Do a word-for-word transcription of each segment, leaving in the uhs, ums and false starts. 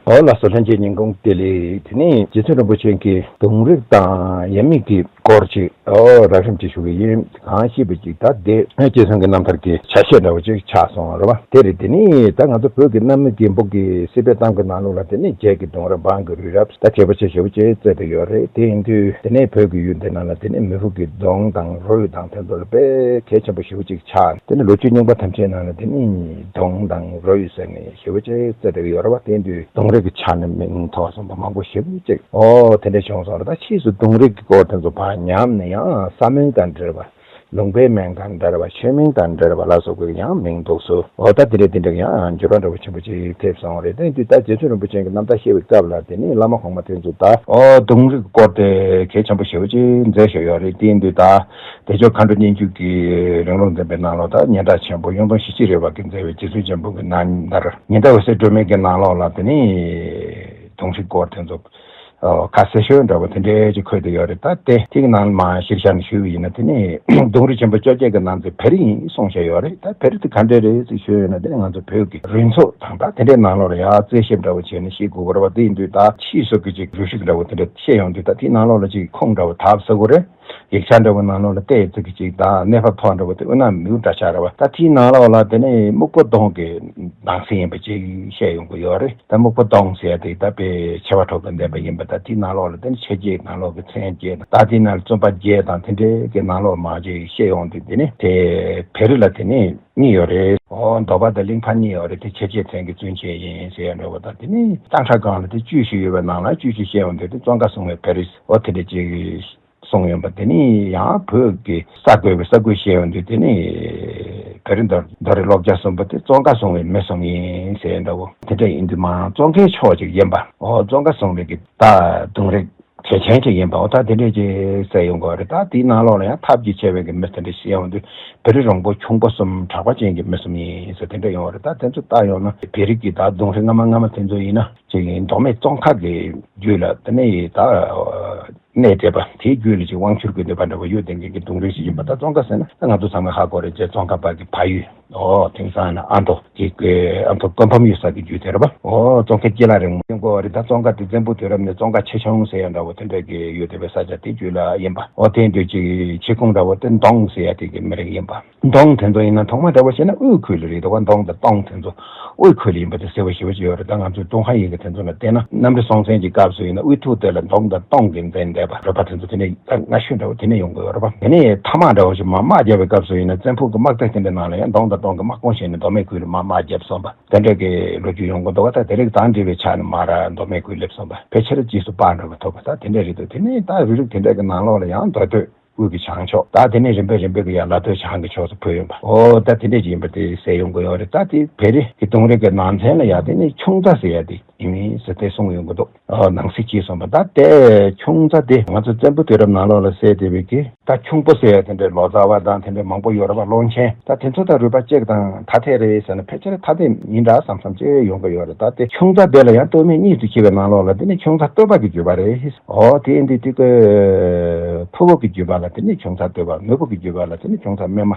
ཨོ་ལགས་སོ། ལྷན་རྒྱས་ཉིན་གུང་བདེ་ལེགས། དེ་ནས་རྗེ་བཙུན་རིན་པོ་ཆེ་གིས་གདོང་རིས་དང་ཡབ་མེས་ཀྱི་སྐོར་ཅིག་ཨོ་རགས་རིམ་ཅིག་ཞུ་གི་ཡིན། གང་ཤེས་པ་ཅིག་ད་དེ་རྗེ་བཙུན་གྱི་རྣམ་ཐར་གྱི་ཆ་ཤས་འདྲ་བོ་ཅིག་ཆགས་སོང་བ་རེད་པ། དེ་རེད། དེ་ནས་ད་ང་ཚོ་བོད་ཀྱི་གནའ་མི་རྒན་པོ་གི་སྲིད་པའི་གཏམ་གྱི་ནང་ལོགས་ལ་དེ་ནས་རྒྱལ་གྱི་གདུང་རབས་འབངས་ཀྱི་རི་རབ་ད་མཁས་པ་ཆེ་ཞེ་པོ་ཅིག་བརྩད་དེ་ཡོད་རེད། དེ་ཡིན་དུས་དེ་ནས་བོད་ཀྱི་ཡུལ་འདི་ནང་ལ་དེ་ནས་མི་བུ་གི་གདོང་དང་རུས་དང་དེ་ཚོ་ལ་དཔེ་གལ་ཆེན་པོ་ཞེ་པོ་ཅིག་ཆགས། དེ་ནས་ལོ་རྒྱུས་རྙིང་པ་ཐམས་ཅད་ནང་ལ་དེ་ནས་གདོང་དང་རུས་ཟེར་ནས་ཞེ་པོ་ཅིག་བརྩད་དེ་ཡོད་རེད་པ། དེ་ཡིན་དུས་གདོང་རིས་ཀྱི་ཆ་ནས་མིང་ཐོགས་སོང་བ་མང་པོ་ཞེ་པོ་ཅིག་ཨོ་དེ་འདྲ་བྱུང་སོང་རེད། ད་ཕྱིས་སུ་གདོང་རིས་ཀྱི་སྐོར་དེ་ཚོ་ཕར་ཉམས་ནས་ཡང་ས་མིང་དང་འབྲེལ་བ། ལུང་པའི་མིང་དང་འབྲེལ་བ། ཆོས་མིང་དང་འབྲེལ་བ་ལ་སོགས་པའི་ཡང་མིང་འདུག་སོ། འོ་ད་དེ་འདྲ་དེ་འདྲ་ཡང་འགྱུར་བ་འདྲ་བོ་ཆེན་པོ་ཅིག་ཐེབས་སོང་བ་རེད། དེ་དུས་ད་རྗེ་བཙུན་རིན་པོ་ཆེ་གི་རྣམ་ཐར་བཤད་པའི་སྐབས་ལ་དེ་ནས་བླ་མ་གོང་མ་དེ་ཚོ་ད་ཨོ་གདོང་རིས་སྐོར་དེ་གལ་ཆེན་པོ་ཞེ་པོ་ཅིག་མཛད་བཞག་ཡོད་རེད། དེ་དུས་ད་བདེ་མཆོག་མཁའ་འགྲོ་སྙན་བརྒྱུད་ཀྱི་རིང་ལུགས་འཛིན་པའི་ནང་ལོགས་ད་སྙན་གྲགས་ཆེན་པོ་གཡུང་དྲུང་ཞི་བྱེད་རི་བ་གིས་མཛད་པའི་རྗེ་བཙུན་ཆེན་པོ་གི་རྣམ་ཐར་ཉི་ཟླ་འོད་ཟེར་སྒྲོན་མེ་གི་ནང་ལོགས་ལ་དེ་ནས་གདོང་རིས་སྐོར་དེ་ཚོ། ཨོ་ཁ་གསལ་ཤོས་འདྲ་བོ་དེ་འདྲའི་ཅིག་འཁོད་དེ་ཡོད་རེད། ད་དེ་དེ་གི་ནང་མ་གཞིར་བཞག་ནས་ཞུས་པ་ཡིན་ན་དེ་ནི་གདུང་རིས་ཆེན་པོ་བཅོ་བརྒྱད་ཀྱི་ནང་ཚན་བེ་རི་ཡིན་གསུངས་བཞག་ཡོད་རེད། ད་བེ་རི་དེ་ག་འདྲས་རེད་ཅིག་ཞུས་ཡོད་ན་དེ་ནི་ང་ཚོ་བོད་ཀྱི་རུས་ཚོགས་དང་ད་དེ་འདྲའི་ནང་ལོགས་ལ་ཡ་རྩད་ཞིབ་འདྲ་བོ་བྱས་ནས་ཤེས་དགོས་པ་རེད་པ། དེ་ཡིན་དུས་ད་ཕྱིས་སུ་གི་ཅིག་རུས་ཤིག་འདྲ་བོ་དེ་འདྲ་བཤད་ཡོང་དུས་ད་དེའི་ནང་ལོགས་ལ་ཅིག་ཁུངས་འདྲ་བོ་ཐབས་ཟ་དགོས་རེད། ཡིག་ཆ་འདྲ་བོ་ནང་ལོགས་ལ་བལྟས་ཚིག་གི་ཅིག་དང་གནས་བབ་ཐོག་འདྲ་བོ་དེ་དབུ་ནག་མིའུ་འདྲ་ཆགས་རེད་བ། ད་དེའི་ནང་ལོགས་ལ་དེ་ནས་སྨུག་པོ་གདོང་གི་གདངས་སེ་ཡིན་པ་ཅིག་བཤད་ཡོང་གི་ཡོད་རེད། ད་སྨུག་པོ་གདོང་ཟེར་ཡ་དེ་ད་དཔེ་ཆེ་བ་གྲོགས་དང་ལྡན་པ་ཡིན་པ། ད་དེའི་ནང་ལོགས་ལ་དེ་ནས་ཆོས་བརྒྱད་ནང་ལོགས་ཀྱི་མཚན་བརྒྱད་དང་ད་དེའི་ནང་ལ་བཙུན་པ་བརྒྱད་དང་དེ་འདྲའི་གི་ནང་ལོགས་མ་ཅིག་བཤད་ཡོང་དུས་དེ་ནས་དེ་བེ་རི་ལ་དེ་ནས་གཉིས་ཡོད་རེད། ཨོ་མདོ་པ་དང་གླིང་ཕ་གཉིས་ཡོད་རེད། དེ་ཆོས་བརྒྱད་མཚན་གྱི་བཙུན་ཆེ་ཡིན་ཟེར་ཡ་འདྲ་བོ་དང་དེ་ནས་སྟག་ཁྲ་སྒང་ལ་དེ་བཅུ་ཞིག་ཡོད་པའི་ནང་ལ་བཅུ་ཞིག་བཤད་ཡོང་དུས་དེ་ཙོང་ཁ་སྲུང་བའི་བེ་རི་ཨོ་དེ་འདྲ་ཅིག་གསུངས་ཡོད་པ། དེ་ནི་ཡང་བོད་ཀྱི་ས་དགོས་པའི་ས་དགོས་བཤད་ཡོང་དུས་དེ་ནི་བེ་རི་མདོ་རི་སློབ་བརྒྱ་གསུམ་པོ་དེ་ཙོང་ཁ་སྲུང་བའི་མི་གསུམ་ཡིན་ཟེར་འདྲ་བོ་དེ་འདྲ་ཡིན་དུས་མ་ཙོང་ཁའི་ཕྱོགས་ཅིག་ཡིན་པ། ཨོ་ཙོང་ཁ་སྲུང་བའི་གི་ད་གདུང་རིས་གལ་ཆེན་ཅིག་ཡིན་པ། ཨོ་ད་དེ་འདྲས་ཅིག་གསལ་ཡོང་གི་རེད། ད་དེའི་ནང་ལོགས་ལ་ཡང་ཐབས་ཀྱི་ཆེ་བའི་གི་མི་དེ་འདྲ་བཤད་ཡོང་དུས་བེ་རི་རོང་པོ་ཁྱུང་པོ་གསུམ་གྲགས་པ་ཅན་གྱི་མི་གསུམ་ཡིན་ཟེར་དེ་འདྲ་ཡོང་བ་རེད། ད་དེ་ཚོ་ལྟ་ཡོང་ན་བེ་རི་གི་ད་གདུང་རིས་སྔ་མ་སྔ་མ་དེ་ཚོ་ཡིན་ན་ཅིག་ཡིན། མདོ་སྨད་ཙོང་ཁ་གི་རྒྱུད་ལ་དེ་ནས་ཡི་ད། གནས་བསྡད་པ་དེའི་རྒྱུད་ལ་ཅིག་དབང་ཕྱུག་གི་ནུས་པ་འདྲ་བོ་ཡོད་བསྡད་མཁན་གྱི་གདུང་རིས་ཤིག་ཡིན་པ། ད་ཙོང་ཁ་ཟེར་ན་ད་ང་ཚོ་ཚང་མས་ཧ་གོ་རེད། ཅེས་ཙོང་ཁ་པ་གི་ཕ་ཡུལ། ཨོ་དེང་སང་ན་ཨ་མདོ་གི་ཨ་མདོ་ཀོན་ཕམ་ཡོད་ས་གི་རྒྱུད་དེ་རེད་པ། ཨོ་ཙོང་ཁའི་སྐེ་ལ་རིང་མོ་ཡོང་གོ་རེད། ད་ཙོང་ཁ་དེ་བཙན་པོ་དུས་རབས་ནས་ཙོང་ཁ་ཆེ་ཆུང་ཟེར་ཡ་འདྲ་བོ་དེ་འདྲ་གི་ཡོད་བསྡད་པའི་ས་ཆ་དེ་རྒྱུད་ལ་ཡིན་པ། ཨོ་དེ་འདྲ་ཅིག་ཆེ་ཁུངས་འདྲ་བོ་དེ་མདོང་ཟེར་ཡ་དེ་གི་མི་རིགས་ཡིན་པ། མདོང་དེ་ཚོ་ཡིན་ན་ཐོག་མ་འདྲ་བོ་བྱས་ན་དབུས་ཁུལ་ལ་རེད་འདུག་ག་མདོང་དང་སྟོང་དེ་ཚོ། དབུས་ཁུལ་ཡིན་པ་དེ་གསལ་པོ་ཞེ་པོ་ཅིག་ཡོད་རེད། ད་ང་ཚོའི་ཀྲུང་ཧྭ་ཡི་གེ་དེ་ཚོ་ལ་བལྟས་ན་གནམ་རི་སྲོང་བཙན་གྱི་སྐབས་སུ་ཡིན་ན་དབུས་ཐུག་དེ་ལ་མདོང་དང་སྟོང་གིས་འཛིན་བསྡད་པ་རོལ་པ་དེ་ཚོ་དེ་ནས་ད་སྔ་ཤོས་འདྲ་བོ་དེ་ནས་ཡོང་གི་ཡོད་རེད་པ། དེ་ནས་ཐ་མག་འདྲ་བོ་ཞིག་མར་དམག་བརྒྱབ་པའི་སྐབས་སུ་ཡིན་ན་བཙན་ཕུག་གི་དམག་སྡེ་དེ་འདྲའི་ནང་ལ་ཡང་མདོང་དང་སྟོང་གིས་དམག་དཔུང་བྱས་ནས་མདོ་སྨད་ཁུལ་ལ་མར་དམག་བརྒྱབ་སོང་བ་དེ་འདྲ་གི་ལོ་རྒྱུས་ཡོང་གི་འདུག་ག་ད་དེ་རིགས་དང་འབྲེལ་བའི་ཆ་ནས་མར་མདོ་སྨད་ཁུལ་སླེབས་སོང་བ་ཕལ་ཆེར་རྗེས་སུ་དཔག་འགྲོ་བ་ཐུབ་པ་ད་དེ་འདྲ་རེད་འདུག་དེ་ནས་ད་རི་རིགས་དེ་འདྲ་གི་ནང་ལོགས་ལ་ཡང་མདོ་སྟོད། དབུས་ཀྱི་བྱང་ཕྱོགས། ད་དེ་ནས་རིམ་པས་རིམ་པས་ཀྱི་ཡར་ལ་སྟོད་བྱང་གི་ཕྱོགས་སུ་བུད་ཡོང་བ། ཨོ་ད་དེ་འདྲས་ཀྱི་ཡིན་པ་དེ་གསལ་ཡོང་གི་ཡོད་རེད། ད་དེ་བེ་རི་གི་གདུང་རིས་ཀྱི་ནང་ཚན་ལ་ཡ་དེ་ནས་ཁྱུང་རྩ་ཟེར་ཡ་དེ་ཡིན་མིན་ཟེར་དེ་གསུངས་ཡོང་གི་འདུག་ཨོ་ནང་གསེས་ཀྱིས་གསུངས་པ། ད་དེ་ཁྱུང་རྩ་དེ་ང་ཚོ་བཙན་པོ་དུས་རབས་ནང་ལོགས་ལ་གསལ་བསྡད་པའི་གི་ད་ཁྱུང་པོ་ཟེར་ཡ་དེ་འདྲའི་ལོ་ཙཱ་བ་དང་དེ་འདྲའི་མང་པོ་ཡོད་རེད་པ། ཀློང་ཆེན་ད་དེ་ཚོ་ད་རུས་པ་གཅིག་དང་ཐ་དད་རེད་ཟེར་ན་ཕལ་ཆེར་ཐ་དད་ཡིན་འདྲ་བསམ་བསམ་ཅིག་ཡོང་གི་ཡོད་རེད། ད་དེ་ཁྱུང་རྩ་དེ་ལ་ཡང་སྟོད་སྨད་གཉིས་སུ་ཕྱེ་བའི་ནང་ལོགས་ལ་དེ་ནས་ཁྱུང་རྩ་སྟོད་པ་གི་བརྒྱུད་པ་རེད། ཨོ་དེ་ཡིན་དུས་དེ་གི་ཕུ་བོ་གི་བརྒྱུད་པ་ལ་དེ་ནས་ཁྱུང་རྩ་སྟོད་པ། ནུ་བོ་གི་བརྒྱུད་པ་ལ་དེ་ནས་ཁྱུང་རྩ་སྨད་མ་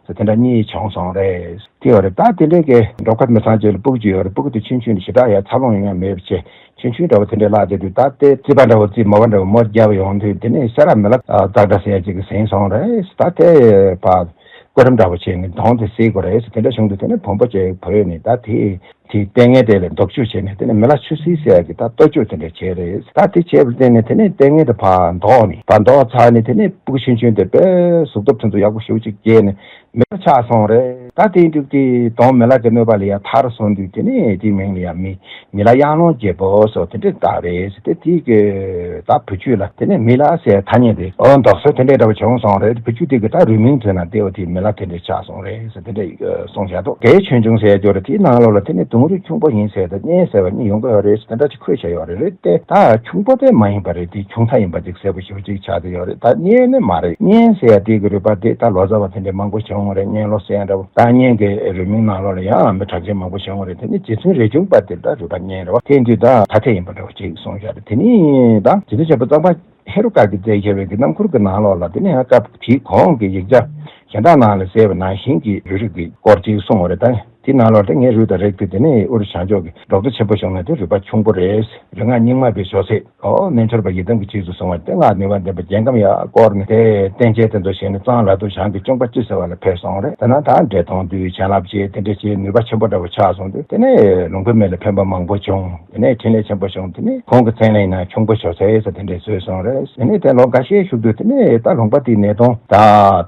ཟེར་དེ་འདྲ་གཉིས་བྱུང་སོང་རེད། དེ་ཡོད་རེད། ད་དེ་འདྲའི་གི་འབྲོག་ཁ་མི་ཚང་ཅིག་ལ་སྤུ་གུ་ཅིག་ཡོད་རེད། སྤུ་གུ་དེ་ཆུང་ཆུང་ཞེ་དྲག་ཡ་འཚར་ལོངས་ཡོང་ཡ་མེད་པ་བྱས་ཆུང་ཆུང་འདྲ་བོ་དེ་འདྲའི་བརླག་བསྡད་དུས་ད་དེ་རྩིས་པ་འདྲ་བོ་རྩིས་མོ་པ་འདྲ་བོ་མོ་རྒྱབ་ཡོང་དུས་དེ་ནས་སེ་ར་མི་ལ་ཙག་སྒྲ་ཟེར་ཡ་ཅིག་གིས་ཟིན་སོང་རེད། ད་དེ་ཕར་སྐུ་རིམ་འདྲ་བོ་བྱས་ནས་གདོང་དེ་བསིལ་དགོས་རེད་ཟེར་དེ་འདྲ་བྱུང་དུས་དེ་ནས་བོན་པོ་ཅིག་བོས་ནས་ད་དེ། དེའི་ལྟས་ངན་དེ་ལ་ལྡོག་ཕྱོགས་བྱས་ནས་དེ་ནས་མི་ལ་ཆུ་སྲིན་ཟེར་ཡ་གི་ད་གཏོ་བཅོས་དེ་འདྲ་བྱས་རེད། ད་དེ་བྱས་པ་བརྟེན་ནས་དེ་ནས་ལྟས་ངན་དེ་ཕར་ལྡོག་ནས་ཕར་ལྡོག་ཚར་ནས་དེ་ནས་སྤུ་གུ་ཆུང་ཆུང་དེ་དཔེ་གཟུགས་སྟོབས་དེ་ཚོ་ཡག་པོ་ཞེ་པོ་ཅིག་སྐྱེས་ནས་མི་ལ་ཆགས་སོང་རེད། ད་དེ་དུས་དེ་གདོང་མི་ལ་གི་གནོད་པ་ལ་ཡ་ཐར་སོང་དུས་དེ་ནས་དེའི་མིང་ལ་ཡ་མི་མི་ལ་གཡང་ལོང་རྒྱལ་པོ་སོགས་དེ་འདྲ་བཏགས་རེད་ཟེར་ཏེ། དེའི་གི་ད་བུ་ཆུང་ལ་དེ་ནས་མི་ལ་ཟེར་ཐ་སྙད་དེ་ཨོ་འདོགས་སོ་དེ་འདྲ་འདྲ་བོ་བྱུང་སོང་རེད། བུ་ཆུང་དེ་གི་ད་རུས་མིང་བརྩིས་ན་དེ་འོ་དེ་མི་ལ་དེ་འདྲ་ཆགས་སོང་རེད། དེ་འདྲ་གསུངས་བཞག་འདུག་རྒྱའི་ཆོས་འབྱུང་ཟེར་རྒྱུ་རེད། དེའི་ནང་ལོགས་ལ་དེ་ནི་གདུང་རིས་ཁྱུང་པོ་ཡིན་ཟེར་དང་གཉན་ཟེར་བ་གཉིས་ཡོང་གི་ཡོད་རེད་ཟེར་དེ་འདྲ་ཅིག་འཁོད་བཞག་ཡོད་རེད། རེད་དེ་ད་ཁྱུང་པོ་དེ་མ་ཡིན་པ་རེད། དེ་ཁྱུང་རྩ་ཡིན་པ་ཅིག་གསལ་པོ་ཞེ་པོ་ཅིག་ཆགས་བསྡད་ཡོད་རེད། ད་གཉན་ནི་མ་རེད། གཉན་ཟེར་ཡ་དེ་གི་རུས་པ་དེ་ད་ལོ་ཙཱ་བ་དེ་འདྲ་མང་པོ་བྱུང་རེད། གཉན་ལོ་ཟེར་ཡ་འདྲ་བོ། ད་གཉན་གི་རུས་མིང་ནང་ལོགས་ལ་ཡང་མི་གྲགས་ཅན་མང་པོ་བྱུང་རེད། དེ་ནི་རྗེ་བཙུན་རས་ཆུང་པ་དེ་ད་རུས་པ་གཉན་རེད་བ། དེ་འདི་ད་ཐ་དད་ཡིན་པ་འདྲ་བོ་ཅིག་གསུངས་བཞག་རེད། དེ་ནི་ད་རྗེ་བཙུན་ཆེན་པོ་གཙང་པ་ཧེ་རུ་ཀ་གིས་མཛད་བཞག་པའི་གི་རྣམ་མགུར་གྱི་ནང་ལོགས་ལ་དེ་ནས་ཡང་སྐབས་དེའི་གོང་གི་ཡིག་ཆ་གཞན་དག་ནང་ལ་གསལ་བ་ནང་བཞིན་གྱི་རུས་རིགས་ཀྱི་སྐོར་ཅིག་གསུངས་པ་རེད། ད་ དེ་ནང་ལོགས་དེ་ངའི་རུས་དང་རེག་དུས་དེ་ནས་ཨུ་རུ་བྱང་ཕྱོགས་ཀྱི་འབྲོག་སྡེ་ཆེན་པོ་བྱུང་ནས་དེ་རུས་པ་ཆུང་པོ་རེད། རིག་སྔགས་རྙིང་མ་པའི་ཞོ་སེ། ཨོ་རྣལ་འབྱོར་པ་ཡི་དམ་གྱི་རྗེས་སུ་བཟུང་བ་དེ་སྔགས་ནུས་པ་ལྡན་པ་རྒྱལ་ཁམས་ཡར་བསྐོར་ནས་དེ་བསྟན་བྱེད་དེ་ཚོ་བཞེངས་ནས་གཙང་ལ་དུ་བྱང་གི་གཅུང་པ་སྤྱི་ཟེར་བ་ལ་ཕེབས་སོང་རེད། དེ་ན་ད་འདྲེ་གདོང་བདུད་བྱིན་རླབས་ཅན་དེ་འདྲ་ཅིག་ནུས་པ་ཆེན་པོ་འདྲ་བོ་ཆགས་སོང་དུས་དེ་ནས་ལུང་པའི་མི་ལ་ཕན་པ་མང་པོ་བྱུང་། དེ་ནས་འཕྲིན་ལས་ཆེན་པོ་བྱུང་། དེ་ནས་ཁོང་གི་མཚན་ལ་ཡིན་ན་ཁྱུང་པོ་ཞོ་སེ་ཟེར་དེ་འདྲས་བཟོས་སོང་རེད། དེ་ནས་དེ་ལོ་འགའ་ཤས་བཞུགས་དུས་དེ་ནས་ད་ལུང་པ་དེའི་ནད་གདོང་ད་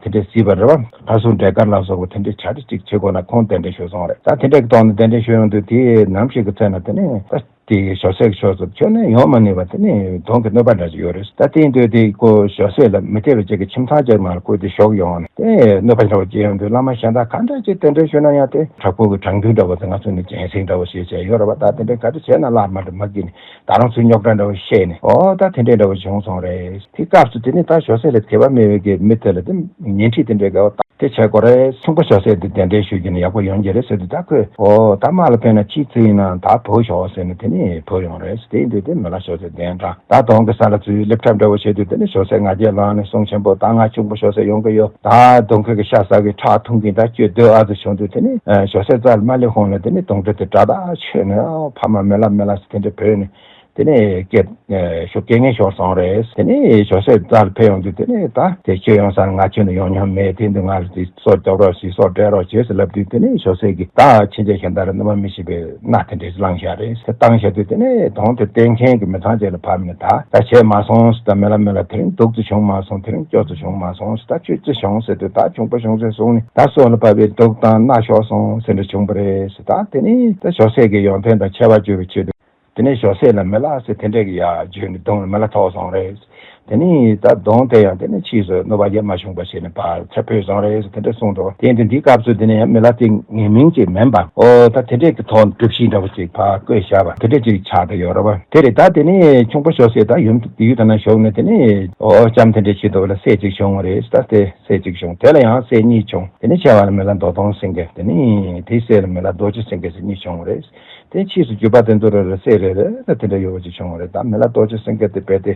དེ་འདྲས་སྲིད་པ་རེད་བ། ལྷ་སྲུང་འབྲས་དཀར་ལ་སོགས་པ་དེ་འདྲས་བྱ་རི་ཅིག་བྱེད་དགོས་ན་ཁོང་གདན་འདྲེན་ཞུས་སོང་རེད། ད་དེ་འདྲས་ཀྱི་ཐོག་ནས་གདན་འདྲེན་ཞུས་ཡོང་དུས་དེ་ནམ་ཞིག་གི་ཚེ་ན་དེ་ནས་ད། དེ་ཞོ་སེ་གི་ཕྱོགས་སུ་ཁྱོན་ནས་ཡོང་མ་ནུས་པ་དེ་ནི་གདོང་གི་གནོད་པ་འདྲ་ཅིག་ཡོད་རེད། ད་དེ་ཡིན་དུས་དེ་ཁོ་ཞོ་སེ་ལ་མི་ཐེ་བའི་ཅིག་གི་ཁྱིམ་ཚང་ཅིག་ནང་ལ་ཁོས་དེ་ཞོག་ཡོང་ནས་དེ་གནོད་པ་འདྲ་བོ་སྐྱེལ་ཡོང་དུས་བླ་མ་གཞན་དག་ག་འདྲ་ཅིག་གདན་འདྲེན་ཞུས་ན་ཡང་དེ་དྲག་པོ་གི་དྲང་རྒྱུན་འདྲ་བོ་དེ་ང་ཚོ་ནི་སྦྱིན་སྲེག་འདྲ་བོ་ཞེས་བྱས་ཡོད་རེད་བ། ད་དེ་འདྲའི་ག་རེ་བྱས་ན་བླ་མ་འདྲ་མ་གི་ནི་ད་རང་ཚོའི་རྙོག་དྲ་འདྲ་བོ་བཤད་ནས་ཨོ་ད་དེ་འདྲའི་འདྲ་བོ་བྱུང་སོང་རེད། དེ་སྐབས་སུ་དེ་ནི་ད་ཞོ་སེ་ལ་དད་པ་མེད་པའི་གི་མི་དེ་ལ་དེ་ཉན་ཁྲིད་དེ་འདྲའི་དགའ་བ་དང་། དེ་བྱས་སྐོར་རེ་ཁྱུང་པོ་ཞོ་སེ་དེ་གདན་འདྲེན་ཞུས་ཀྱི་ནི་ཡག་པོ་ཡོང་གི་རེད་ཟེར་དུས་ད་ཁོས་ཨོ་ད་མ་ལ་ཕན་ན་ཅི་ཚེ་ཡིན་ན་ད་བུ་ཞོག་ཟེར་ནས་དེ་ནས་བུ་ཡོང་རེད་ཟེར། དེ་ཡིན་དུས་དེ་མི་ལ་ཞོ་སེ་གདན་དྲངས་ད་གདོང་གི་ས་ལ་ཚུར་སླེབས་ཁྲབ་འདྲ་བོ་བྱས་དུས་དེ་ནས་ཞོ་སེ་ང་རྒྱལ་ལངས་ནས་གསུང་ཆེན་པོ་ད་ང་ཁྱུང་པོ་ཞོ་སེ་ཡོང་གི་ཡོད། ད་གདོང་ཁ་གི་ཤ་ཟ་གི་ཁྲག་འཐུང་གི་ད་ཁྱོད་སྡོད་ཨ་ཙི་བྱུང་དུས་དེ་ནས་ཞོ་སེ་རྩ་ལ་མ་སླེབས་གོང་ལ་དེ་ནས་གདོང་དྲི་དེ་དྲག་ཐག་ཆོད་ནས་ཨོ་ཕ་མ་མི་ལ་མི་ལ་ཟེར་དེ་འདྲ་བོས་ནས། དེ་ནས་སྐད་ཤོ་སྐད་ངན་ཤོར་སོང་རེད། དེ་ནས་ཞོ་སེ་རྩ་ལ་ཕེབས་ཡོང་དུས་དེ་ནས་ད་དེ་ཁྱོད་ཡོང་སར་ང་ཁྱོད་ནས་ཡོང་མྱོང་མེད། དེ་འདི་ང་ལ་དེ་སོ་རྒྱོབ་རོགས་ཞེས་སོ་སྤྲད་རོགས་བྱས་ཟེར་ལབ་དུས་དེ་ནས་ཞོ་སེ་གིས་ད་ཕྱིན་ཆད་གཞན་དག་ལ་གནོད་པ་མི་བྱེད་པའི་མནའ་དེ་འདྲས་བླངས་བཞག་རེད། དེ་བཏང་བཞག་དུས་དེ་ནས་གདོང་དེ་བསྟེན་མཁན་གྱི་མི་ཚང་ཅིག་ལ་ཕབ་ནས་ད་ད་བྱས་མ་སོང་ཟེར། ད་མི་ལ་མི་ལ་དེ་རིང་སྡུག་ཙམ་བྱུང་མ་སོང་། དེ་རིང་སྐྱོ་ཙམ་བྱུང་མ་སོང་ཟེར། ད་ཁྱོད་ཅི་བྱུང་ཟེར་དུས་ད་ཁྱུང་པོ་ཞོ་སེ་གསུངས་ནས་ད་སྲོག་ལ་བབས་པའི་སྡུག་དང་མནའ་ཤོར་སོང་ཟེར་འདྲ་བྱུང་བ་རེད་ཟེར། ད་དེ་ནས་ད་ཞོ་སེ་གི་ཡོན་ཏན་དང་ཆེ་བ་བརྗོད་པའི་ཆེད་དུ། དེ་ནས་ཞོ་སེ་ལ་མི་ལ་ཟེར་དེ་འདྲས་ཀྱི་ཡ་བརྗོད་ནས་གདོང་ལ་མི་ལ་ཐོགས་སོང་རེད། དེ་ནས་ད་གདོང་དེ་ཡང་དེ་ནས་ཕྱིས་སུ་གནོད་པ་ཡེ་མ་བྱུང་བ་བྱས་ནས་ཕར་ཚུར་བུད་སོང་རེད་ཟེར་དེ་འདྲས་གསུངས་འདུག་དེ་ཡིན་དུས་འདིའི་སྐབས་སུ་དེ་ནས་ཡང་མི་ལ་དེ་ངན་མིང་ཅིག་མིན་པ་ཨོ་ད་དེ་འདྲས་ཀྱི་ཐོག་གྲུབ་གཞི་འདྲ་བོ་ཅིག་ཕར་བཀོད་བཞག་པ་དེ་འདྲས་ཅིག་ཆགས་བསྡད་ཡོད་རེད་བ། དེ་རེད། ད་དེ་ནས་ཁྱུང་པོ་ཞོ་སེ་ད་ཡུམ་ཡུལ་དེ་ན་བཞུགས་ནས་དེ་ནས་ཨོ་ལྕམ་དེ་འདྲས་བྱེད་དུས་ལ་སྲས་ཅིག་བྱུང་བ་རེད། ད་དེ་སྲས་ཅིག་བྱུང་། དེ་ལ་ཡང་སྲས་གཉིས་བྱུང་། དེ་ནས་ཆེ་བ་ལ་མི་ལ་མདོ་སྟོང་སེང་གེ། དེ་ནས་དེའི་སྲས་ལ་མི་ལ་རྡོ་རྗེ་སེང་གེ་ཟེར་གཉིས་བྱུང་བ་རེད། དེ་ཕྱིས་སུ་བརྒྱུད་པ་དེ་ཚོ་རེ་རེ་སྲས་རེ་རེ་ལ་དེ་འདྲ་ཡོད་པ་ཅིག་བྱུང་བ་རེད། ད་མི་ལ་རྡོ་རྗེ་སེང་གེ་དེ་རྦད་དེ་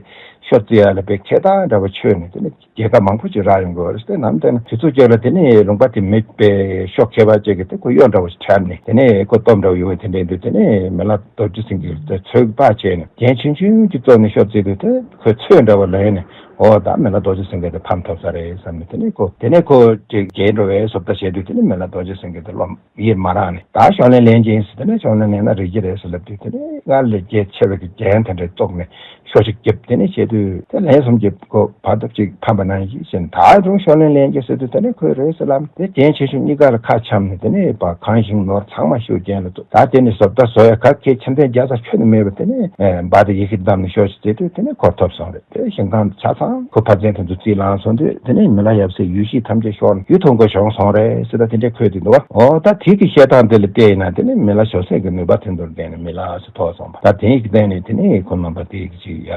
ཤོ་རྩི་ཡ་ལ་དཔེ་མཁས་དྲགས་འདྲ་བོ་ཆགས་ནས་དེ་ནས་རྒྱལ་ཁ་མང་པོ་ཅིག་རག་ཡོང་གི་ཡོད་རེད། དེ་ནམ་དེ་ན་དུས་ཚོད་ཅིག་ལ་དེ་ནས་ལུང་པ་དེ་མི་དཔེ་ཤོ་མཁས་པ་ཅིག་གིས་དེ་ཁོ་གཡོ་འདྲ་བོ་ཞིག་འཁྲབ་ནས་དེ་ནས་ཁོ་སྟོབས་འདྲ་བོ་ཡོད་པའི་དེ་འདྲ་ཡིན་དུས་དེ་ནས་མི་ལ་རྡོ་རྗེ་སེང་གེ་དེ་ཚོད་དཔག་བྱས་ནས་རྒྱན་ཆུང་ཆུང་ཅིག་བཙུགས་ནས་ཤོ་རྩི་དུས་དེ་ཁོས་ཚོད་འདྲ་བོ་ལེན་ནས་ཨོ་ད་མི་ལ་རྡོ་རྗེ་སེང་གེ་དེ་ཕམ་ཐུབ་ས་རེད་བསམ་ནས་དེ་ནས་ཁོ་དེ་ནས་ཁོ་ཅིག་རྒྱལ་འགྲོ་བའི་བཟོ་ལྟ་བྱས་དུས་དེ་ནས་མི་ལ་རྡོ་རྗེ་སེང་གེ་དེ་བློ། ཡིད་མ་རངས་ནས་ད་ཞོ་ལན་ལེན་གྱིན་ཟེར། དེ་ནས་ཞོ་ལན་ལེན་ན་རིགས་ཀྱི་རེད་ཟེར་ལབ་དུས་དེ་ནས་སྔར་ལས་རྒྱས་ཆེ་བའི་གི་རྒྱན་དེ་འདྲ་བཙུགས་ནས་ཤོ་ཞིག་བརྒྱབ། དེ་ནས་བྱས་དུས་དེ་ལན་གསུམ་གྱི་སྐོར་བར་སྟབས་ཅིག་ཕམ་པ་ནང་བཞིན་བྱས་ནས་ད་དུང་ཞོ་ལན་ལེན་གྱིན་ཟེར་དུས་དེ་ནས་ཁོས་རེད་ཟེར་ལབ་དེ་རྒྱན་ཆེ་ཆུང་གཉིས་ཀ་ལ་ཁ་འཆམ་ནས་དེ་ནས་ཕར་གང་ཞིང་ནོར་ཚང་མ་ཤོ་རྒྱན་ལ་བཙུགས། ད་དེ་ནས་བཟོ་ལྟ་བཟོ་ཡ་ག་གེ་ཆེ་ཚད་རྒྱ་ཚ་ཁྱོན་ནས་མེད་པ་དེ་ནས་འབའ་དེ་ཡི་གེ་བདམས་ནས་ཤོ་ཞིག་བརྩི་དུས་དེ་ནས་འཁོར་ཐོབ་སོང་རེད། དེ་ཞིང་ཁང་ཆ་ཚང་ཁོ་ཕ་ཚན་དེ་ཚོ་རྩིས་ལངས་སོང་དུས་དེ་ནས་མི་ལ་ཡབ་སྲས་ཡུལ་གཞིས་ཐམས་ཅད་ཤོར་ནས་ཡུལ་ཐོབ་དགོས་བྱུང་སོང་རེད་ཟེར། ད་དེ་འདྲས་འཁོད་དེ་འདུག་བ། ཨོ་ད་དེ་གི་བཤད་སྟངས་དེ་ལ་བལྟས་ཡིན་ན་དེ་ནས་མི་ལ་ཞོ་སེང་གི་ནུས་པ་དེ་ཚོར་བརྟེན་ནས་མི་ལ་ཞིག་ཐོབ་སོང་བ། ད་དེ་ཡི་སྟེང་ནས་དེ་ནས་ཁོ་རྣམ་པ་དེ་གི་ཅིག་ཡ་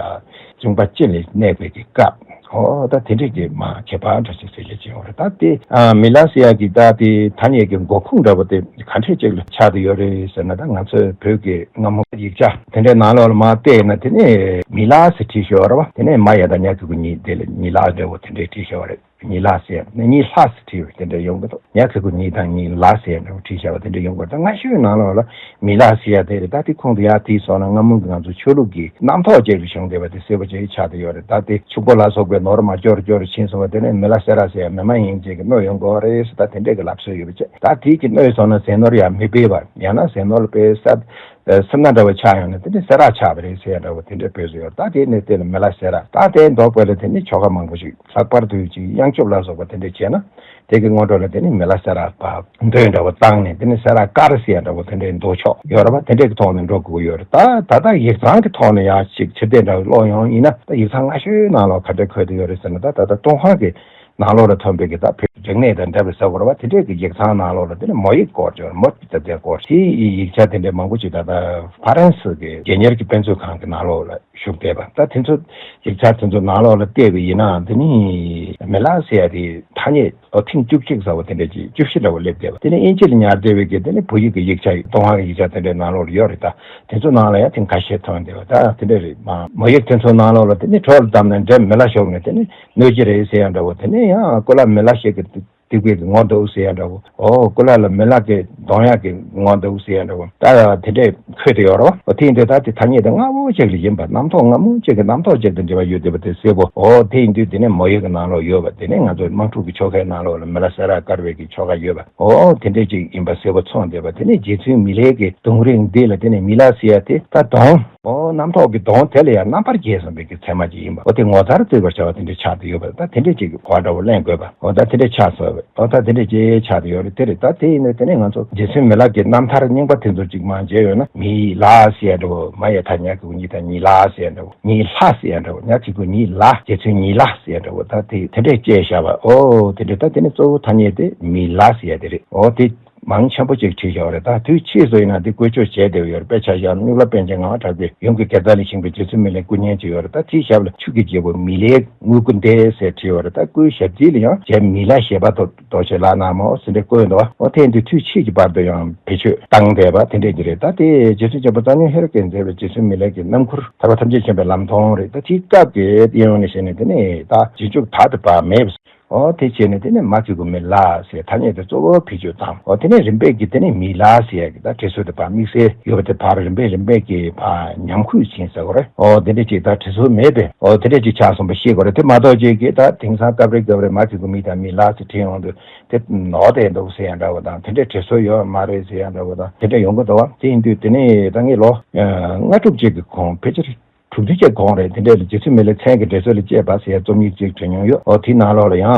གཅུང་པ་ཅི་ལ་གནས་པའི་གི་སྐབས། ཨོ་ད་དེ་འདྲས་ཀྱི་མ་ཁྱད་པར་འདྲ་ཞིག་ཟེར་བྱས་ཀྱི་ཡོད་རེད། ད་དེ་མི་ལ་ཟེར་ཡ་གི་ད་དེ་ཐ་སྙད་ཀྱི་འགོ་ཁུངས་འདྲ་བོ་དེ་ག་འདྲས་ཅིག་ལ་ཆགས་བསྡད་ཡོད་རེད་ཟེར་ན། ད་ང་ཚོའི་བོད་ཀྱི་སྔ་མོ་ཡིག་ཆ་དེ་འདྲའི་ནང་ལོགས་ལ་མར་བལྟས་ན་དེ་ནས་མི་ལ་ཟེར་བྲིས་ཤོག་ར་བ། དེ་ནས་མ་ཡ་དང་ཉ་གི་གུ་ཉི་དེ་ལ་མི་ལ་འདྲ་བོ་དེ་འདྲའི་བྲིས་ཤོག་རེད། མི་ལ་ཟེར་ནས་མི་ལྷ་ཟེར་བྲིས་པ་དེ་འདྲ་ཡོང་གི་འདུག་ཉ་གི་གུ་ཉི་དང་མི་ལ་ཟེར་འདྲ་བོ་བྲིས་ཤོག་པ་དེ་འདྲ་ཡོང་གི་འདུག་ད་སྔ་ཤོས་ནང་ལོགས་ལ་མི་ལ་ཟེར་ཡ་དེ་རེད། ད་དེ་ཁུངས་དེ་ཡར་དེད་སོང་ན་སྔ་མོ་གི་ང་ཚོ་ཆོས་ལུགས་ཀྱི་རྣམ་རྟོག་ཅིག་ལ་བྱུང་བསྡད་པ་དེ་གསལ་པོ་ཅིག་ཆགས་བསྡད་ཡོད་རེད། ད་དེ་ཕྱུག་པོ་ལ་སོགས་པའི་ནོར་མར་སྐྱོར་སྐྱོར་ཕྱིན་སོང་བ་དེ་ནས་མི་ལ་སེ་ར་ཟེར་ཡ་མི་མ་ཡིན་ཅིག་གི་གནོད་ཡོང་གི་རེད་ཟེར། ད་དེ་འདྲས་ཀྱི་གནོད་སོང་ན་ཟས་ནོར་ཡང་མི་སྤེལ་བར་ཡང་ན་ཟས་ནོར་ལ་སྤེལ་ས། སེར་སྣ་འདྲ་བ་ཆགས་ཡོང་ན་དེ་ནི་སེ་ར་ཆགས་པ་རེད་ཟེར་ཡ་འདྲ་བོ་དེ་འདྲ་སྤེལ་བཟོ་ཡོད། ད་དེ་ནི་དེ་ལ་མི་ལ་སེ་ར། ད་དེ་འདོགས་པ་ལ་དེ་ནི་ཆོ་ག་མང་པོ་ཞིག་ལྷག་པར་དུ་ཅིག་དབྱངས་སྐྱོབ་ལ་སོགས་པ་དེ་འདྲ་བྱས་ན་དེ་གི་སྔོན་འགྲོ་ལ་དེ་ནི་མི་ལ་སེ་ར་བ་འདོན་འདྲ་བོ་བཏང་ནས་དེ་ནི་སེ་ར་དཀར་ཟེར་ཡ་འདྲ་བོ་དེ་འདྲའི་མདོ་ཕྱོགས་ཡོད་རེད་བ། དེ་འདྲའི་གི་ཐོག་ནས་འགྲོ་དགོས་ཀྱི་ཡོད་རེད། ད་ད་ལྟ་ཡིག་ཚང་གི་ཐོག་ནས་ཡང་ཅིག་ཕྱིར་བལྟས་འདྲ་བོ་ཀློག་ཡོང་ཡིན་ན་ད་ཡིག་ཚང་སྔ་ཤོས་ནང་ལོགས་ག་འདྲ་འཁོད་དེ་ཡོད་རེད་ཟེར་ན། ད་ད་ལྟ་ཀྲུང་ཧྭ་གི་ནང་ལོགས་ལ་ཐོན་པའི་གི་ད་བོད་རིག་གནས་དང་འདྲ་བའི་ས་གོ་ར་བ་དེ་འདྲའི་གི་ཡིག་ཚང་ནང་ལོགས་ལ་དེ་ནི་མོ་ཡིག་སྐོར་ཅིག་མོ་ཅིག་ད་དེ་སྐོར་དེའི་ཡིག་ཆ་དེ་འདྲའི་མང་པོ་ཅིག་ད་ལྟ་ཧྥ་རན་སི་གི་རྒྱལ་གཉེར་གྱི་དཔེ་མཛོད་ཁང་གི་ནང་ལོགས་ལ་བཞུགས་བསྡད་པ། ད་དེ་ཚོ་ཡིག་ཆ་དེ་ཚོ་ནང་ལོགས་ལ་བལྟས་པ་ཡིན་ན་དེ་ནི་མི་ལ་ཟེར་ཡ་དེ་ཐ་སྙད་ཨོ་ཐེངས་བཅུ་གཅིག་ཟེར་བ་དེ་འདྲ་ཅིག་བཅུ་བཞི་འདྲ་བོ་སླེབས་བསྡད་པ། དེ་ནི་དབྱིན་ཇི་ལ་ཉར་བསྡད་པའི་གི་དེ་ནི་བོད་ཡིག་གི་ཡིག་ཆ་ཀྲུང་ཧྭ་གི་ཡིག་ཆ་དེ་འདྲའི་ནང་ལོགས་ལ་ཡོད་རེད། ད་དེ་ཚོ་ནང་ལ་ཡང་ཐེངས་ཁ་ཤས་ཐོན་བསྡད་པ་ད་དེ་འདྲ་རེད། མ་མོ་ཡིག་དེ་ཚོ་ནང་ལོགས་ལ་དེ་ནི་གྲོགས་ལ་བདམས་ནས་འདྲེ་མི་ལ་ཞོག་ནས་དེ་ནི་གནོད་ཀྱི་རེད་ཟེར་ཡ་འདྲ་བོ། དེ་ནས་ཡང་ཀོ་ལ་མི་ལ་ཞིག་གི་ སྟེགས་བུ་གི་ངོ་འདུག་ཟེར་ཡ་འདྲ་བོ། ཨོ་ཀུ་ལ་ལ་མི་ལ་གི་གདོང་ཡག་གི་ངོ་འདུག་ཟེར་ཡ་འདྲ་བོ། ད་དེ་འདྲས་འཁོད་དེ་ཡོད་རེད་བ། ཨོ་དེ་ཡིན་དུས་ད་དེ་ཐ་སྙད་དེ་སྔ་མོ་ཅིག་ལ་ཡིན་པ། རྣམ་རྟོག་སྔ་མོ་ཅིག་གི་རྣམ་རྟོག་ཅིག་དང་འབྲེལ་བ་ཡོད་བསྡད་པ་དེ་གསལ་པོ། ཨོ་དེ་ཡིན་དུས་དེ་ནས་མོ་ཡིག་གི་ནང་ལོགས་ཡོད་པ། དེ་ནས་ང་ཚོ་དམངས་ཕྲུག་གི་ཆོ་གའི་ནང་ལོགས་ལ་མི་ལ་སེ་ར་དཀར་བའི་གི་ཆོ་ག་ཡོད་པ། ཨོ་དེ་འདྲས་ཅིག་ཡིན་པ་གསལ་པོ་མཚོན་བསྡད་པ། དེ་ནས་རྗེ་བཙུན་མི་ལའི་གི་གདུང་རིང་འདི་ལ་དེ་ནས་མི་ལ་ཟེར་ཡ་དེ་ད་གདོང་། ཨོ་རྣམ་རྟོག་གི་གདོང་དེ་ལ་ཡང་རྣམ་པར་རྒྱལ་གསུངས་པའི་གི་མཚན་མ་ཅིག་ཡིན་པ། ཨོ་དེ་ངོ་མཚར་བརྩེགས་པར་བྱ་བ་དེ་འདྲ་ཆགས་ཏེ་ཡོད་པ། ད་དེ་འདྲ་ཅིག་གི་གོ་བ་འདྲ་བོ་ལེན་དགོས་པ། ཨོ་ད་དེ་འདྲ་ཆགས་སོང་བས། ཨོ་ད་དེ་འདྲ་ཅིག་ཆགས་ཏེ་ཡོད་རེད། དེ་རེད། ད་དེ་ཡིན་ན་དེ་ནས་ང་ཚོ་རྗེ་བཙུན་མི་ལ་གི་རྣམ་ཐར་རྙིང་པ་དེ་ཚོ་ཅིག་མར་མཇལ་ཡོད་ན། མི་ལ་ཟེར་ཡ་འདྲ་བོ། མ་ཡ་ཐ་སྙད་ཀྱི་གུ་གཉིས་ད་མི་ལ་ཟེར་ཡ་འདྲ་བོ། མི་ལྷ་ཟེར་ཡ་འདྲ་བོ། ཉ་གི་གུ་ཉི་ལ། རྗེ་བཙུན་ཉི་ལ་ཟེར་ཡ་འདྲ་བོ། ད་དེ་དེ་འདྲས་བཅས་བཞག་པ། ཨོ་དེ་འདྲས། ད་དེ་ནས་གཙོ་བོ་ཐ་སྙད་དེ་མི་ལ་ཟེར་ཡ་དེ་རེད། ཨོ་དེ། མང་ཆེན་པོ་ཅིག་བྲིས་བཞག་པ་རེད། ད་དུས་ཕྱིས་སུ་ཡིན་ན་འདི་བཀོལ་སྤྱོད་བྱས་བསྡད་ཡོད་རེད། དཔེ་ཆ་བཞག་ན་སྨྱུག་ལ་པཎ་ཆེན་ངག་དབང་གྲགས་པའི་ཡུམ་གྱི་དགེ་རྩ་ལས་བཞེངས་པའི་རྗེ་བཙུན་མི་ལའི་སྐུ་བརྙན་ཅིག་ཡོད་རེད། ད་དེའི་ཞབས་ལ་ཆུ་གི་རྒྱལ་པོ་མི་ལའི་དངུལ་སྐུ་འདས་ཟེར་བྲིས་ཡོད་རེད། ད་སྐུའི་ཞབས་རྗེས་ལ་ཡང་རྗེ་མི་ལ་ཞེས་པ་ཐོབ་རྡོ་རྗེ་ལག་ན་མོ་ཟེར་འདྲ་བཀོད་འདུག། འོ་དེ་འདི་དུས་ཕྱིས་ཀྱི་བར་དུ་ཡང་བེད་སྤྱོད་བཏང་བསྡད་པ་དེ་འདྲས་ཀྱི་རེད། ད་དེ་རྗེ་བཙུན་བྱམས་པ་གཙང་སྨྱོན་ཧེ་རུ་ཀས་མཛད་པའི་རྗེ་བཙུན་མི་ལའི་གི་རྣམ་མགུར་ཐར་པ་ཐམས་ཅད་མཁྱེན་པའི་ལམ་སྟོན་རེད། ད་དེའི་སྐབས་ཀྱི་དབྱིན་ཡོན་ནས་བཤད་ནས་དེ་ནས་ད་རྗེས་འཇུག་ད་དེ་བ་མེད། ཨོ་དེ་བྱས་ནས་དེ་ནས་མ་གི་གུ་མི་ལ་ཟེར་ཐ་སྙད་དེ་གཙོ་བོ་བེད་སྤྱོད་བཏང་། ཨོ་དེ་ནས་རིམ་པས་ཀྱིས་དེ་ནས་མི་ལ་ཟེར་ཡ་གི་ད་བྲིས་སྲོལ་དེ་ཕར་དམིགས་བསལ་ཡོད་པ་དེ་ཕར་རིམ་པས་རིམ་པས་ཀྱིས་ཕར་ཉམས་རྒུད་ཕྱིན་ཟེར་དགོས་རེད། ཨོ་དེ་འདྲས་ཅིག་ད་བྲིས་སྲོལ་མེད་པས། ཨོ་དེ་འདྲས་ཅིག་ཆགས་སོང་པ་ཤེས་དགོས་རེད། དེ་མ་གཏོགས་ཅིག་གིས་ད་དེང་སང་སྐབས་རེ་སྐབས་རེ་མ་གི་གུ་མི་དང་མི་ལ་ཟེར་བྲིས་ཡོང་དུས་དེ་ནོར་བསྡད་འདུག་ཟེར་ཡ་འདྲ་བོ་དང་། དེ་འདྲས་བྲིས་སྲོལ་ཡོད་མ་རེད་ཟེར་ཡ་འདྲ་བོ་དང་། དེ་འདྲས་ཡོང་གི་འདུག་བ། དེ་ཡིན་དུས་དེ་ནས་ད་ངས་ལོ་ལྔ་དྲུག་ཅིག་གི་གོང་ཕལ་ཆེར་དྲུག་ཅུ་ཅན་གོང་རེད། དེ་འདྲས་ལ་རྗེ་བཙུན་མི་ལའི་མཚན་གྱི་འགྲེལ་ཚུལ་ལ་དཔྱད་པ་ཟེར་ཡ་རྩོམ་ཡིག་ཅིག་བྲིས་མྱོང་ཡོད། འོ་དེའི་ནང་ལོགས་ལ་ཡང་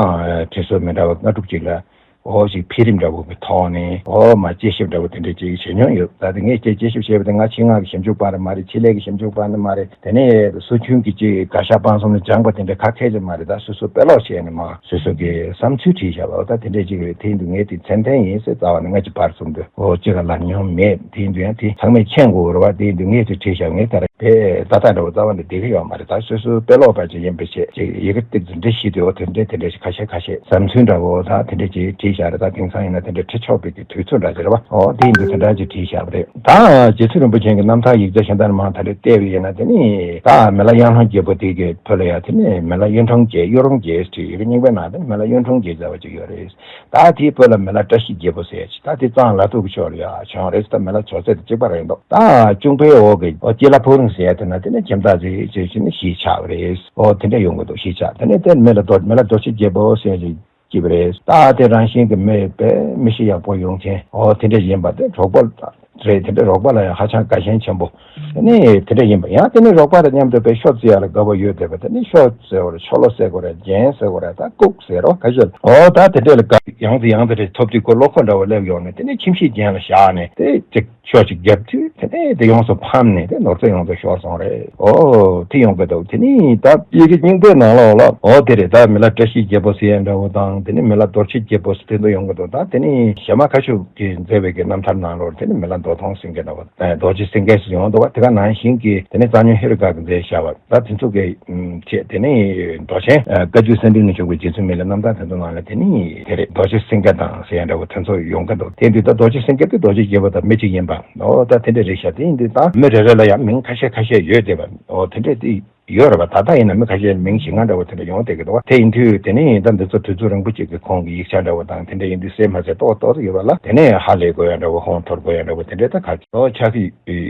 བྲིས་སྲོལ་མི་འདྲ་བ་ལྔ་དྲུག་ཅིག་ལ་འོ་ཞིག་འཕེལ་རིམ་འདྲ་བོ་གི་ཐོག་ནས་འོ་མ་དཔྱད་ཞིབ་འདྲ་བོ་དེ་འདྲས་ཅིག་བྱེད་མྱོང་ཡོད། ད་དེ་ངས་དཔྱད་དཔྱད་ཞིབ་བྱས་པ་དེ་ང་ཆེད་མངགས་ཀྱི་ཞིབ་འཇུག་པ་རེད་མ་རེད། ཆེད་ལས་ཀྱི་ཞིབ་འཇུག་པ་ནི་མ་རེད། དེ་ནས་སོ་ཆུང་གི་ཅིག་དགའ་ཤ་སྤང་གསུམ་ལ་སྦྱངས་པ་དེ་འདྲ་ག་གས་ཅིག་མ་རེད། ད་སོ་སོ་དཔེ་ཀློག་བྱས་ནས་མ་སོ་སོ་གི་བསམ་ཚུལ་བྲིས་བཞག་པ། འོ་ད་དེ་འདྲས་ཅིག་རེད། དེ་ཡིན་དུས་ངས་དེ་ཚད་ལྡན་ཡིན་ཟེར་རྩ་བ་ནས་ང་ཅིག་བར་གསུམ་དུ་འོ་ཅི་ག་ལབ་མྱོང་མེད། དེ་ཡིན་དུས་ཡང་དེ་ཚང་མས་མཁྱེན་དགོས་རེད་བ། དེ་ཡིན་དུས་ངས་དེ་བྲིས་བཞག་ངས་ད་རེས་དཔེ་ཏག་ཏག་འདྲ་བོ་རྩ་བ་ནས་བསྡད་ཀྱི་ཡོད་མ་རེད། ད་སོ་སོའི་དཔེ་ཀློག་པ་ཅིག་ཡིན་པའི་ཆེད་ཅིག་ཡི་གེ་ཏིག་ཙམ་འབྲི་ཤེས་དུས་འོ་དེ་འདྲས་དེ་འདྲས་ཤིག་ཁ་ཤས་ཁ་ཤས་བསམ་ཚུལ་འདྲ་བོ་ད་དེ་འདྲས་ཅིག་བྲིས་བཞག་རེད། ད་དེང་སང་ཡིན་ན་དེ་འདྲས་བྲི་ཆོག་པའི་གི་དུས་ཚོད་འདྲ་ཅིག་རེད་བ། འོ་དེ་ཡིན་དུས་དེ་འདྲ་ཅིག་བྲིས་བཞག་པ་རེད། ད་རྗེ་བཙུན་རིན་པོ་ཆེ་གི་རྣམ་ཐར་ཡིག་ཆ་གཞན་དག་མང་ད་རེས་བལྟས་པ་ཡིན་ན། དེ་ནི་ད་མི་ལ་གཡང་ལྷུན་རྒྱལ་པོ་དེ་གི་བོད་ལ་ཡ་དེ་ནི་མི་ལ་གཡུང་དྲུང་རྒྱལ། གཡུ་རུང་རྒྱལ་ཟེར་ཡི་གེ་རྙིང་པའི་ནང་དེ་ནི་མི་ལ་གཡུང་དྲུང་རྒྱལ་ཟེར་བ་ཅིག་ཡོད་རེད། ད་དེའི་བོད་ལ་མི་ལ་བཀྲ་ཤིས་རྒྱལ་པོ་ཟེར་ཡ་ཅིག་ད་དེ་གཙང་ལ་ཐུག་གི་ཕྱོགས་ལ་ཡ་བྱུང་རེད། ད་མི་ལ་ཇོ་རྩེ་དང་གཅིག་པ་རེད་འདུག་ད་ཅུང་པའི་འོག་གི་ཨོ་སྐྱེ་ལ་ཕུག་རོན་ཟེར་ཡ་དེ་ན་དེ་ནི་ཁྱིམ་བདག་རེད་ཅེས་བྱས་ནས་གཞིས་ཆགས་པ་རེད། ཨོ་དེ་འདྲ་ཡོང་གི་འདུག་གཞིས་ཆགས། དེ་ནས་དེ་མི་ལ་རྡོ་མི་ལ་རྡོ་རྗེ་རྒྱལ་པོ་ཟེར་ཡ་ཅིག་སྐྱིད་པ་རེད། ད་དེ་རང་བཞིན་གྱི་མི་དཔེ་མི་གཤིས་ཡག་པོ་ཡོང་མཁན་འོ་དེ་འདྲ་ཡིན་པ་དེ་རོགས་པ་རེད། དེ་འདྲ་རོགས་པ་ལ་ཡང་ཧ་ཅང་དགའ་ཞེན་ཆེན་པོ། དེ་ནས་དེ་འདྲ་ཡིན་པ་ཡང་དེ་ནས་རོགས་པ་དང་མཉམ་དུ་དཔེ་ཤོ་རྩེ་ཡག་ལ་དགའ་པོ་ཡོད་བསྡད་པ། དེ་ནས་ཤོ་ཟེར་བ་རེད། ཤོ་ལོ་ཟེར་དགོས་རེད། རྒྱན་ཟེར་དགོས་རེད། ད་ལྐུགས་ཟེར་རོ་ཁ་ཤས་ལ། འོ་ད་དེ་འདྲ་ལ་དགའ་ཡང་དེ་ཡང་དེ་འདྲ་ཐོབ་དུས་ཁོ་བློ་ཁོག་འདྲ་བོ་སླེབས་ཡོང་ནས་དེ་ནས་ཁྱིམ་གཞིས་རྒྱན་ལ་བཞག་ནས་དེ་ཅིག་ཤོ་ཅིག་བརྒྱབ་དུས་དེ་ནས་དེ་ཡོངས་སུ་ཕམ་ནས་དེ་ནོར་རྫས་ཡོངས་སུ་ཤོར་སོང་རེད། ཨོ་དེ་ཡོང་གི་འདུག་དེ་ནི་ད་ཡི་གེ་རྙིང་པའི་ནང་ལོགས་ལ་ཨོ་དེ་རེད། ད་མི་ལ་བཀྲ་ཤིས་རྒྱལ་པོ་ཟེར་ཡ་འདྲ་བོ་དང་། དེ་ནི་མི་ལ་རྡོ་རྗེ་རྒྱལ་པོ་ཟེར་དེ་ཚོ་ཡོང་གི་འདུག་ད་དེ་ནི་གཞས་མ་ཁ་ཤོ་གིས་མཛད་པའི་གི་རྣམ་ཐར་ནང་ལོགས་དེ་ནི་མི་ལ་མདོ་མཐོང་སེང་གེ་འདྲ་བོ་དང་། རྡོ་རྗེ་སེང་གེ་ཟེར་ཡོང་འདུག་བ། དེ་ག་ནང་བཞིན་གྱི་དེ་ནི་གཙང་སྨྱོན་ཧེ་རུ་ཀ་གིས་མཛད་བཞག་པ། ད་དེ་ཚོ་གི་ཨུམ་བྱས། དེ་ནས་མདོ་ཆེན་ཨ་བཀའ་བརྒྱུད་གསེར་ཕྲེང་ནས་བྱུང་བའི་རྗེ་བཙུན་མི་ལའི་རྣམ་ཐར་དེ་ཚོ་ནང་ལ་དེ་ནི་དེ་རེད། རྡོ་རྗེ་སེང་གེ་དང་ཟེར་ཡ་འདྲ་བོ་དེ་ཚོ་ཡོང་གི་འདུག་དེ་དུས་ད་རྡོ་རྗེ་སེང་གེ་དེ་རྡོ་རྗེ་རྒྱལ་པོ་དང་མི་གཅིག་ཡིན་པ། ཨོ་ད་དེ་འདྲ་རེད་ཤག་དེ་ཡིན་དུས་ད་མི་རེ་རེ་ལ་ཡང་མིང་ཁ་ཤས་ཁ་ཤས་ཡོད་བསྡད་པ། ཨོ་དེ་འདྲ་དེ་ཡོད་རེད་པ། ད་ལྟ་ཡིན་ན་མི་ཁ་ཤས་མིང་ཞིག་ལྔ་འདྲ་བོ་དེ་འདྲ་ཡོང་བསྡད་ཀྱི་འདུག་བ། དེ་ཡིན་དུས་དེ་ནས་ད་འདི་ཚོ་དུས་ཚོད་རིང་པོ་གཅིག་གི་གོང་གི་ཡིག་ཆ་འདྲ་བོ་དང་དེ་འདྲ་ཡིན་དུས་གསལ་མ་གསལ་ཏོག་ཏོག་ཡོད་པ་ལ། དེ་ནས་ཧ་ལས་དགོས་ཡ་འདྲ་བོ་ཧོན་འཐོར་དགོས་ཡ་འདྲ་བོ་དེ་འདྲ་ད་ག་གི་ཨོ་ཆགས་ཀྱི་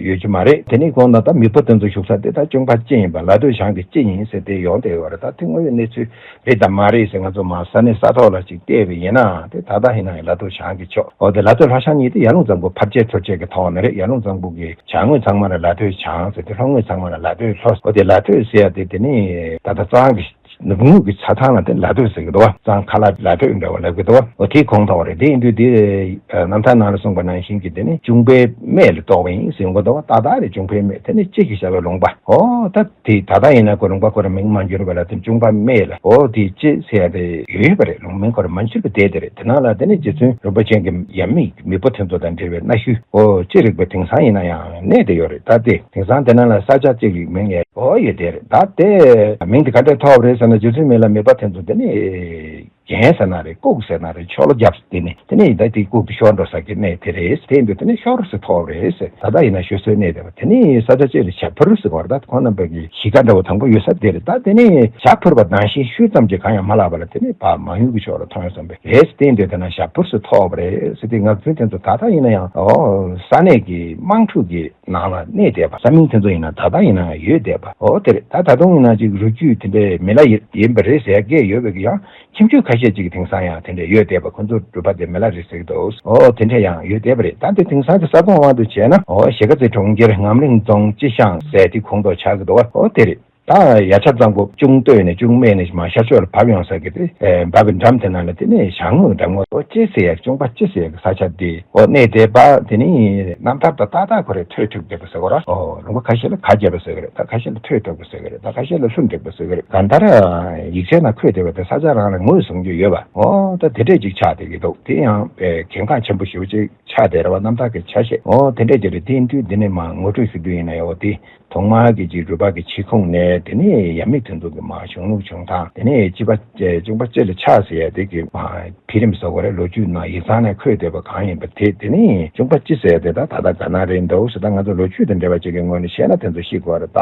ཡོད་ཀྱི་མ་རེད། དེ་ནས་གོང་ན་ད་མི་ཕོ་དེ་ཚོ་བཞུགས་ས་དེ་ད་ཅུང་པ་ཅི་ཡིན་པ། ལ་སྟོད་བྱང་གི་ཅི་ཡིན་ཟེར་དེ་ཡོང་བསྡད་ཡོད་རེད། ད་དེ་དངོས་ཡོད་གནས་ཚུལ་རེད་དམ་མ་རེད་ཟེར་ང་ཚོ་མར་ས་གནས་ས་ཐོག་ལ་ཅིག་བལྟས་པ་ཡིན་ན་དེ་ད་ལྟ་ཡིན་ན་ཡང་ལ་སྟོད་བྱང་གི་ཕྱོགས། འོ་དེ་ལ་སྟོད་ལྷོ་བྱང་གཉིས་དེ་ཡར་ཀླུང་གཙང་པོ་ཕར་བཅད་ཚུར་བཅད་ཀྱི་ཐོག་ནས་རེད། ཡར་ཀླུང་གཙང་པོ་གི་བྱང་ངོས་ཚང་མ་ལ་ལ་སྟོད་བྱང་ཟེར་དེ། ལྷོ་ངོས་ཚང་མ་ལ་ལ་སྟོད་ལྷོ། འོ་དེ་ལ་སྟོད་ཟེར་ཡ་དེ་དེ་ནི་ད་ལྟ་གཙང་གི་ནུབ་ངོས་ཀྱི་ཆ་ཚང་ལ་དེ་ལ་སྟོད་ཟེར་གི་འདུག་བ། གཙང་ཁ་ལ་ལ་སྟོད་འདྲ་བ་ལབ་གི་འདུག་བ། འོ་དེའི་ཁོངས་གཏོགས་རེད། དེ་ཡིན་དུས་དེ་རྣམ་ཐར་ནང་ལ་གསུངས་པ་ནང་བཞིན་གྱི་དེ་ནི་ཅུང་པའི་སྨད་ལ་གཏོགས་པ་ཡིན་ཟེར་གི་འདུག་བ། ཏག་ཏག་རེད། ཅུང་པའི་སྨད་དེ་ནི་ཅི་ཞེས་བྱ་བའི་ལུང་པ། འོ་ད་དེ་ད་ལྟ་ཡིན་ན་ཁོ་ལུང་པ་ཁོ་རང་མིང་མ་འགྱུར་བ་ལ་དེ་ཅུང་པ་སྨད་ལ་འོ་དེ་ཅི་ཟེར་ཡ་དེ་ཡོད་པ་རེད། ལུང་མིང་ཁོ་རང་མ་འགྱུར་བ་དེ་དེ་རེད། དེ་ནང་ལ་དེ་ནི་རྗེ་བཙུན་རིན་པོ་ཆེ་གི་ཡབ་མེས་མི་ཕོ་དེ་ཚོ་དང་འབྲེལ་བའི་གནའ་ཤུལ་འོ་ཅི་རིགས་པ་དེང་སང་ཡིན་ན་ཡང་གནས་བསྡད་ཡོད་རེད། ད་དེ་དེང་སང་དེ་ནང་ལ་ས་ཆ་གཅིག་ལ་མིང་ཡང་འོ་ཡོད་དེ་རེད། ད་དེ་མིང་དེ་ག་འདྲས་ཐོགས་པ་རེད་ཟེར་ན། རྗེ་བཙུན་མི་ལ་མི་ཕོ་དེ་ཚོ་དེ་ནི་ རྒྱན་ཟེར་ན་རེད། ལྐུགས་ཟེར་ན་རེད། ཆོ་ལོ་རྒྱབ་དེ་ནི་དེ་ནི་ད་དེ་ལྐུགས་དེ་ཤོར་འགྲོ་ས་གི་གནས་དེ་རེད། དེ་ཡིན་དུས་དེ་ནི་ཤོར་སེ་ཐོབ་རེད། ད་ལྟ་ཡིན་ན་ཞུ་སྲོལ་གནས་བསྡད་པ་དེ་ནི་ས་ཆ་གཅིག་ལ་བྱ་འཕུར་ཟེར་བ་རེད། ད་ཁོང་རྣམ་པ་གི་གཞིས་ཀ་འདྲ་བོ་དང་པོ་ཡོད་ས་དེ་རེད། ད་དེ་ནི་བྱ་འཕུར་བ་ནང་བཞིན་ཤུལ་ཙམ་གྱི་གང་ཡང་མ་ལབ་པ་ལ་དེ་ནི་ཕར་མང་ཡུལ་གྱི་ཕྱོགས་ལ་ཐོན་སོང་བས་རེད། དེ་ཡིན་དུས་དེ་ན་བྱ་འཕུར་སེ་ཐོབ་རེད་ཟེར་དེ་ངག་རྒྱུན་དེ་ཚོ་ད་ལྟ་ཡིན་ན་ཡང་ཨོ་ས་གནས་ཀྱི་དམངས་ཁྲོད་ཀྱི་ནང་ལ་གནས་བསྡད་པ། ས་མིང་དེ་ཚོ་ཡིན་ན་ད་ལྟ་ཡིན་ན་ཡང་ཡོད་བསྡད་པ། ཨོ་དེ་རེད། ད་ད་དུང་ཡིན་ན་ཅིག་ལོ་རྒྱུས་དེ་འདྲའི་མི་ལ་ཡིན་པ་རེད་ཟེར་མཁན་ཡོད་པའི་གི་ཡང་ཁྱིམ་རྒྱུད་ཁ་ཤས་ཅིག་གི་དེང་སང་ཡང་དེ་འདྲ་ཡོད་བསྡད་པ། ཁོ་ཚོ་སྒྲུབ་པ་དེ་མི་ལ་རེད་ཟེར་གི་འདུག། ཨོ་དེ་འདྲ་ཡང་ཡོད་བསྡད་པ་རེད། ད་དེ་དེང་སང་གི་ས་ཁོངས་དབང་དུ་བྱས་ན་ཨོ་གཞིས་ཀ་རྩེ་གྲོང་ཁྱེར་ངམ་རིང་རྫོང་སྤྱི་ཤང་ཟེར་དེ་ཁོངས་གཏོགས་ཆགས་གི་འདུག་བ། ཨོ་དེ་རེད། ད་ཡ་ཆ་ཙམ་པོ་ཅུང་སྟོད་ནས་ཅུང་སྨད་ནས་མར་ཤར་ཕྱོགས་ལ་བབས་ཡོང་ས་གི་དེ་ཨེ་འབབ་པའི་འགྲམ་དེ་ན་ལ་དེ་ནས་བྱང་ངོས་འགྲམ་ངོས་ཨོ་སྤྱི་ཟེར་ཡག་གཅུང་པ་སྤྱི་ཟེར་ཡག་གི་ས་ཆ་དེ་ཨོ་གནས་བསྡད་པ་དེ་ནི་རྣམ་ཐར་དང་ཏག་ཏག་ཁོ་རེ་ཐོས་ཐུབ་བསྡད་པ་ཟེར་གོ་ར། ཨོ་ལུང་པ་ཁ་ཤས་ལ་ཁ་བརྒྱབ་པ་ཟེར་གི་རེད། ད་ཁ་ཤས་ལ་ཐོས་ཐུབ་པ་ཟེར་གི་རེད། ད་ཁ་ཤས་ལ་ལྷུན་འགྲིག་པ་ཟེར་གི་རེད། གང་ལྟར་ཡིག་ཆའི་ནང་འཁོད་བསྡད་པ་དེ་ས་ཆ་རང་ལ་ངོས་བཟུང་རྒྱུ་ཡོད་པ། ཨོ་ད་དེ་འདྲས་ཅིག་ཆགས་བསྡད་ཀྱི་འདུག། དེ་ཡང་ཨེ་གལ་འགངས་ཆེན་པོ་ཞེ་པོ་ཅིག་ཆགས་བསྡད་རེད་བ། རྣམ་ཐར་གྱི་ཆ་ཤས། ཨོ་དེ་འདྲས་ཅིག་རེད། དེ་ཡིན་དུས་འདི་ནས་མར་ངོ་སྤྲོད་ཞུ་རྒྱུ་ཡིན་ན་ཡང་ཨོ་དེ། ཐོག་མར་གྱི་ཅིག་རུས་པ་གི་ཆེ་ཁུངས་ནས་དེ་ནས་ཡབ་མེས་དེ་ཚོ་གི་མར་བྱུང་ལུགས་བྱུང་སྟངས། དེ་ནས་སྤྱི་པ་ཅུང་པ་སྤྱི་ལ་ཆགས་ཟེར་ཡ་དེ་གི་མར་འཕེལ་རིམ་ཟེར་དགོས་རེད། ལོ་རྒྱུས་ནང་ཡིག་ཚང་ནས་འཁོད་བསྡད་པ་གང་ཡིན་པ་དེ། དེ་ནས་ཅུང་པ་སྤྱི་ཟེར་ཡ་དེ་ད་ད་ལྟ་ག་ན་རེད་འདུག་ཟེར། ད་ང་ཚོ་ལོ་རྒྱུས་དང་འབྲེལ་བ་ཅིག་གི་ངོས་ནས་བཤད་ན་དེ་ཚོ་ཤེས་དགོས་རེད། ད་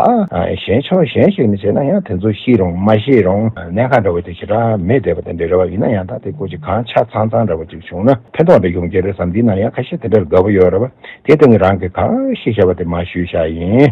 གཞན་ཕྱོགས་གཞན་ཞིག་ནས་བྱས་ན་ཡང་དེ་ཚོ་ཤེས་རུང་མ་ཤེས་རུང་གནད་འགག་འདྲ་བོ་དེ་ཞེ་དྲག་མེད་བསྡད་པ་དེ་འདྲ་རེད་བ། ཡིན་ན་ཡང་ད་དེ་སྐོར་ཅིག་གང་ཆ་ཚང་ཚང་འདྲ་བོ་ཅིག་བྱུང་ན་ཕན་ཐོགས་འདྲ་ཡོང་གི་རེད་བསམ། འདི་ན་ཡང་ཁ་ཤས་དེ་འདྲར་དགའ་པོ་ཡོད་རེད་བ། དེ་སྟེང་གི་རང་གི་གང་ཤེས་བྱ་བ་དེ་མར་ཞུས་བཞག་ཡིན།